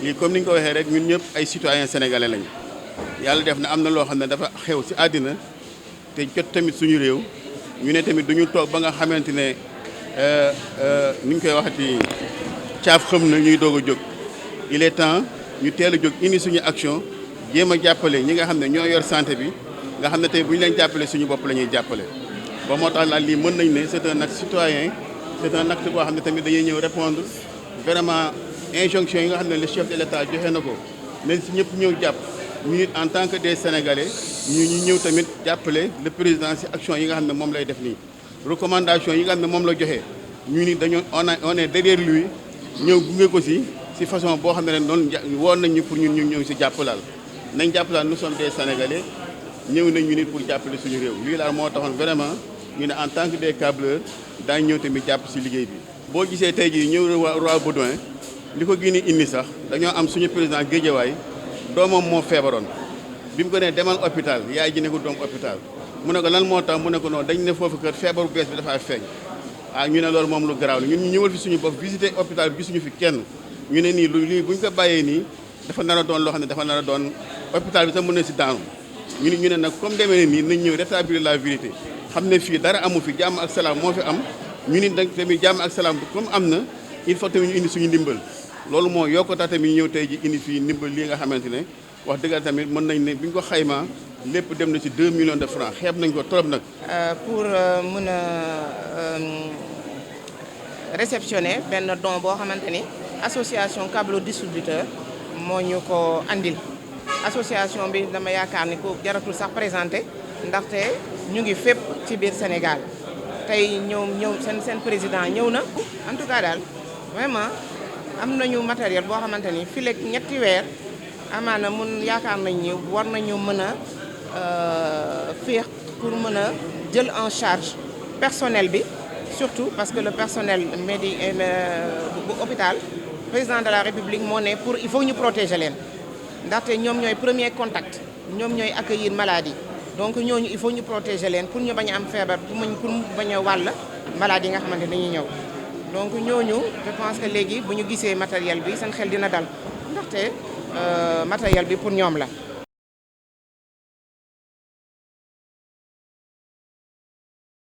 lii comme ni ñu ko waxee rek ñun ñëpp ay citoyens sénégalais lañu yàlla def na am na loo xam ne dafa xew ci àddina te jot tamit suñu réew ñu ne tamit duñu toog ba nga xamante ne ni ñu koy waxati caaf xam na ñuy doog a jóg il est temps ñu teel a jóg indi suñu action jéem a jàppale ñi nga xam ne ñoo yor santé bi nga xam ne tey bu ñu leen jàppale suñu bopp la ñuy jàppale ba moo tax nag lii mën nañ ne c'est un acte citoyen c'est un acte boo xam ne tamit dañuy ñëw répondre vraiment injonction yi nga xam ne le chef de l'État joxe na ko nañ si ñëpp ñëw jàpp ñu nit en tant que des sénégalais ñu ñëw tamit jàppale le président si action yi nga xam ne moom lay def nii recommandation yi nga xam ne moom la joxe ñu ni dañoo on est derrière lui ñëw gunge ko si façon boo xam ne ren noonu woon nañ ñu pour ñun ñu ñëw si jàppalaal nañ jàppalaal nous sommes des sénégalais ñëw nañ ñu nit pour jàppale suñu réew lii daal moo taxoon vraiment ñu ne en tant que des câbleurs daañu ñëw tamit jàpp si liggéey bi. boo gisee tey jii ñëw Roi Baudouin li ko gën a indi sax dañoo am suñu président Guédiawaye doomam moo feebaroon bi mu ko nee demal hôpital yaay ji ne ko doom hôpital mu ne ko lan moo tax mu ne ko non dañ ne foofu kër feebaru bees bi dafaa feeñ ñu ne loolu moom lu garaaw la ñun ñu ñëwal fi suñu bopp visiter hôpital bi gisuñu fi kenn ñu ne nii lii buñ ko bàyyee nii dafa nar a doon loo xam ne dafa nar a doon hôpital bi sax mën na si daanu ñu ne nag comme demee nii nañ ñëw rétablir la vérité xam ne fii dara amu fi jàmm ak salaam moo fi am ñu ni nag tamit jàmm ak salaam comme am na il faut tamit ñu indi suñu ndimbal loolu moo yokk tax tamit ñëw tey ji indi fii ndimbal lii nga xamante ne wax dëgg tamit mën nañ ne bi ñu ko xaymaa lépp dem na ci 2 millions de francs xeeb nañ ko trop nag. pour mën a réceptionner benn don boo xamante ni association câble distributeur moo ñu ko andil association bi dama yaakaar ni ko jaratul sax présenté ndaxte ñu ngi fépp ci biir Sénégal tey ñëw seen président ñëw na en tout cas daal vraiment am nañu matériel boo xamante ni fii léegi ñetti weer amaana mun yaakaar nañ ni war nañu mën a féex pour mën a jël en charge personnel bi surtout parce que le personnel bu hôpital président de la République moo ne pour il faut ñu protéger leen ndaxte ñoom ñooy premier contact ñoom ñooy accueillir maladie donc ñooñu il faut ñu protéger leen pour ñu bañ a am feebar pour bañ a wàll maladie yi nga xamante dañuy ñëw donc ñooñu je pense que léegi bu ñu gisee matériel bi seen xel dina dal ndaxte matériel bi pour ñoom la